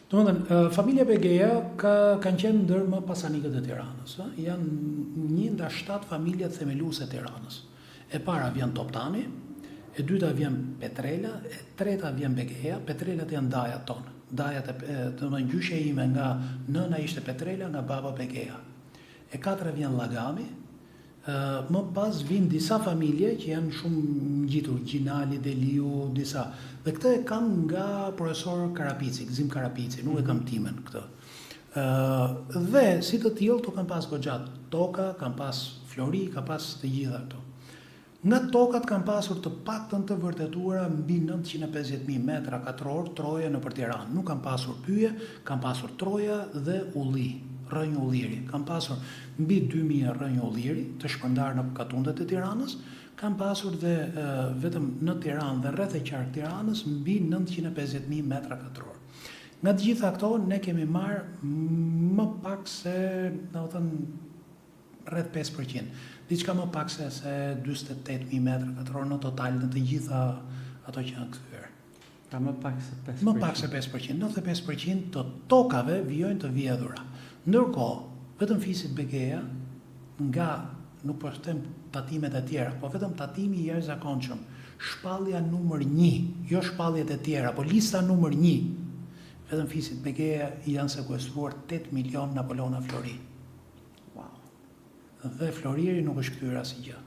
Domethënë, familja Begeja ka kanë qenë ndër më pasanikët e Tiranës, ë, janë një nga shtatë familjet themeluese të Tiranës. E para vjen Toptani, e dyta vjen Petrela, e treta vjen Begeja, Petrelat janë dajat tonë. Dajat e, domethënë gjyshja ime nga nëna ishte Petrela, nga baba Begeja. E katra vjen Llagami, Më pas vijnë disa familje që janë shumë ngjitur, Gjinali, Deliu, disa. Dhe këtë e kam nga profesor Karapici, Gëzim Karapici, nuk e kam timen këtë. Ë dhe si të tillë këto kanë pas goxha toka, kanë pas flori, kanë pas të gjitha këto. Nga tokat kanë pasur të paktën të vërtetuara mbi 950.000 metra katror troje nëpër Tiranë. Nuk kanë pasur pyje, kanë pasur troja dhe ulli, rrënjë ulliri. Kanë pasur mbi 2000 rrënjë ulliri të shpërndarë në katundet e Tiranës, kanë pasur dhe vetëm në Tiranë dhe rreth e qark Tiranës mbi 950.000 metra katror. Nga të gjitha këto ne kemi marrë më pak se, domethënë, rreth 5%, diçka më pak se se 48.000 metra katror në total në të gjitha ato që janë kthyer. Pra më pak se 5%. Më pak se 5%, 95% të tokave vijojnë të vjedhura. Ndërkohë, vetëm fisit Begeja nga nuk po them tatimet e tjera, po vetëm tatimi i jashtëzakonshëm, shpallja numër 1, jo shpalljet e tjera, po lista numër 1, vetëm fisit Begeja i janë sekuestruar 8 milion napolona flori. Wow. Dhe floriri nuk është kthyer asgjë.